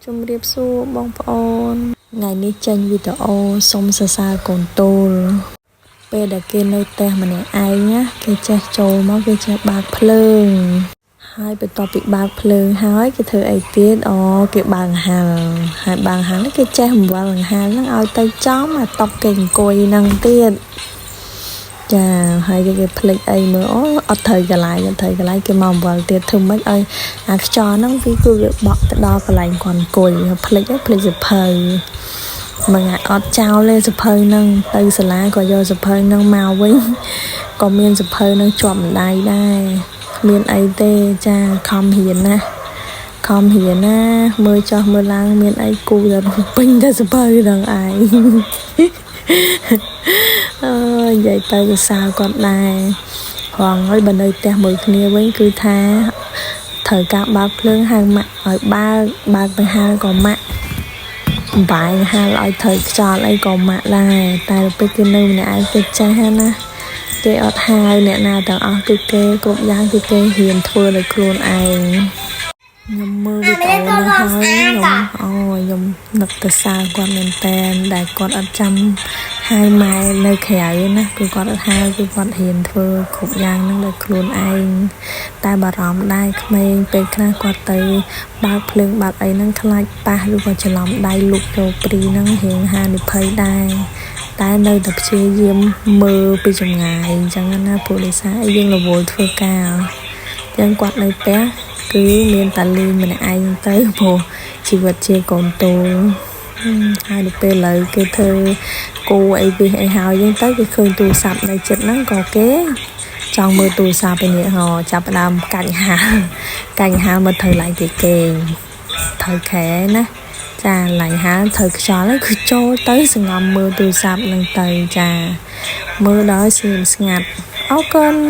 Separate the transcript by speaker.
Speaker 1: ជំរាបសួរបងប្អូនថ្ងៃនេះចេញវីដេអូសុំសរសើរកូនទោលពេលដែលគេនៅផ្ទះម្នាក់ឯងណាគេចេះចូលមកគេចេះបើកភ្លើងហើយបន្ទាប់ពីបើកភ្លើងហើយគេធ្វើអីទៀតអូគេបើកហាលហើយបើកហាលគេចេះអំវិលហាលហ្នឹងឲ្យទៅចំអាតុកគេអង្គុយហ្នឹងទៀតចាហើយគេភ្លេចអីមើលអូអត់ត្រូវកន្លែងអត់ត្រូវកន្លែងគេមកអំវិលទៀតធ្វើម៉េចឲ្យអាខ្យល់ហ្នឹងវាគឺវាបក់ទៅដល់កន្លែងគាត់អង្គុយភ្លេចភ្លេចសភៅមួយថ្ងៃអត់ចោលទេសភៅហ្នឹងទៅសាលាក៏យកសភៅហ្នឹងមកវិញក៏មានសភៅហ្នឹងជាប់ម្ដាយដែរគ្មានអីទេចាខំរៀនណាខំរៀនណាមើលចោះមើលឡើងមានអីគូតែពេញតែសភៅហ្នឹងឯងអើយនិយាយទៅសរសើរគាត់ដែររងហើយបើនៅផ្ទះមួយគ្នាវិញគឺថាត្រូវការបើកភ្លើងហៅម៉ាក់ឲ្យបើកបើកទៅហាលក៏ម៉ាក់បាយហាលឲ្យត្រូវខ្យល់អីក៏ម៉ាក់ដែរតែពេលគេនៅម្នាក់ឯងគេចាស់ណាគេអត់ហៅអ្នកណាទាំងអស់គឺគេគ្រប់យ៉ាងគឺគេហ៊ានធ្វើដោយខ្លួនឯងខ្ញុំមើលវីដេអូហ្នឹងហើយខ្ញុំអូខ្ញុំនឹកទៅសើគាត់មែនតែនដែលគាត់អត់ចាំហៅម៉ែនៅក្រៅណាគឺគាត់អត់ហៅគឺគាត់ហ៊ានធ្វើគ្រប់យ៉ាងហ្នឹងដោយខ្លួនឯងតែបារម្ភដែរក្មេងពេលខ្លះគាត់ទៅបើកភ្លើងបើកអីហ្នឹងខ្លាចប៉ះឬក៏ច្រឡំដៃលុកចូលព្រីហ្នឹងរៀងហានិភ័យដែរតែនៅតែព្យាយាមមើលពីចម្ងាយអញ្ចឹងណាព្រោះដោយសារអីយើងរវល់ធ្វើការអញ្ចឹងគាត់នៅផ្ទះគឺមានតាលីម្នាក់ឯងទៅព្រោះជីវិតជាកូនទោលហើយដល់ពេលឥឡូវគេធ្វើគូអីវិសអីហើយយើងទៅគេឃើញទូរស័ព្ទនៅចិត្តហ្នឹងក៏គេចង់មើលទូរស័ព្ទឯនេះហ៎ចាប់ផ្ដើមកាច់ហាលកាច់ហាលមកត្រូវឡើងគេគេងត្រូវខែណាចាឡើងហាលត្រូវខ្យល់គឺចូលទៅសងំមើលទូរស័ព្ទហ្នឹងទៅចាមើលដល់ស្ងៀមស្ងាត់អរគុណ។